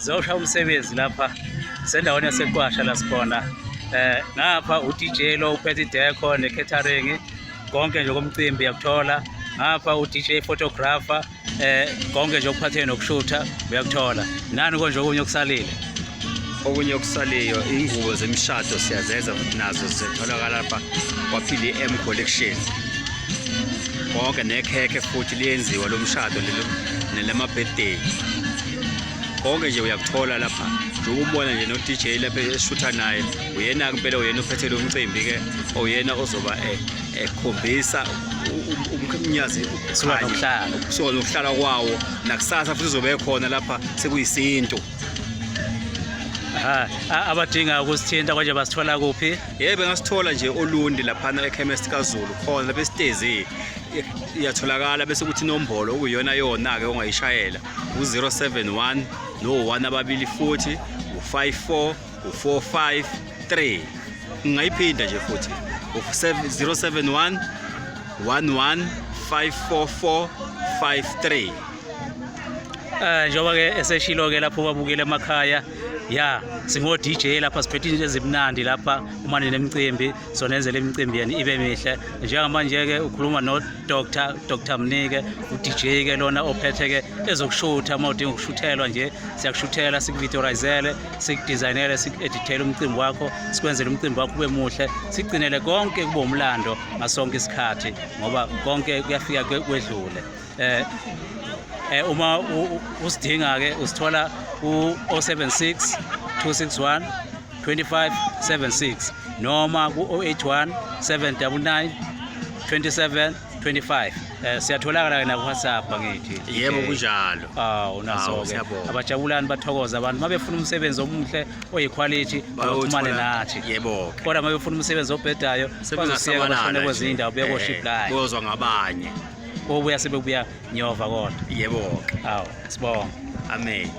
Sizoshaya umsebenzi lapha sendaweni yaseQwasha la sikhona. Ngapha uDJ lo uphethe idecor ne-catering, konke nje komcimbi uyakuthola. Ngapha uDJ photographer, konke nje okuphathene nokushutha uyakuthola. Nani konje okunye okusalile? Okunye okusaliyo, ingubo zemishado siyazenza futhi nazo zitholakala lapha kwaphila i-M Collection. Konke nekhekhe futhi liyenziwa lomshado lelo nelama-birthday. Konke nje uyakuthola lapha. Njengoba umbona nje no-DJ lapha eshutha naye, uyena impela, uyena ophethe lo mcimbi-ke, oyena ozoba ekhombisa umnyazi. Kusuka nokuhlala. Kusuka nokuhlala kwawo, nakusasa futhi uzobe ekhona lapha sekuyisintu. Aha, abadinga ukusithinta konje basithola kuphi? Yebo, ngasithola nje Olundi laphana ekhemesti kaZulu, khona lapha esitezi iyatholakala. Bese kuthi inombolo okuyiyona yona-ke ongayishayela u-071 no-1 ababili futhi u-54 u-45 3. Ngingayiphinda nje futhi, u-071 11 544 53. Njengoba ke eseshilo ke lapho babukele emakhaya, ya, singo DJ lapha, siphethe izinto ezimnandi lapha. Uma ninemicimbi, sonenzela imicimbi yenu ibe mihle. Njengamanje ke ukhuluma no Dr Mnike, u DJ ke lona ophethe ke ezokushutha. Uma udinga ukushuthelwa nje, siyakushuthela, sikuvideorizele, sikudesignele, sikuedithele umcimbi wakho, sikwenzele umcimbi wakho ube muhle, sigcinele konke kube umlando ngasonke isikhathi, ngoba konke kuyafika kwedlule. Uma usidinga ke, usithola ku 076 261 2576 noma ku 081 799 27 25. Siyatholakala ke na ku WhatsApp, angithi? Yebo, kunjalo. Ah, unaso Hawu, ke. Siyabonga. Abajabulani, bathokoza abantu mabefuna umsebenzi omuhle oyiquality, baxhumane nathi. Yebo. Kodwa mabefuna umsebenzi obhedayo, bazosiyeka bashone kwezinye indawo, bekoship line. Bozwa ngabanye. Obuya sebebuya nyova kodwa. Yebo. Awu, sibonga. Amen.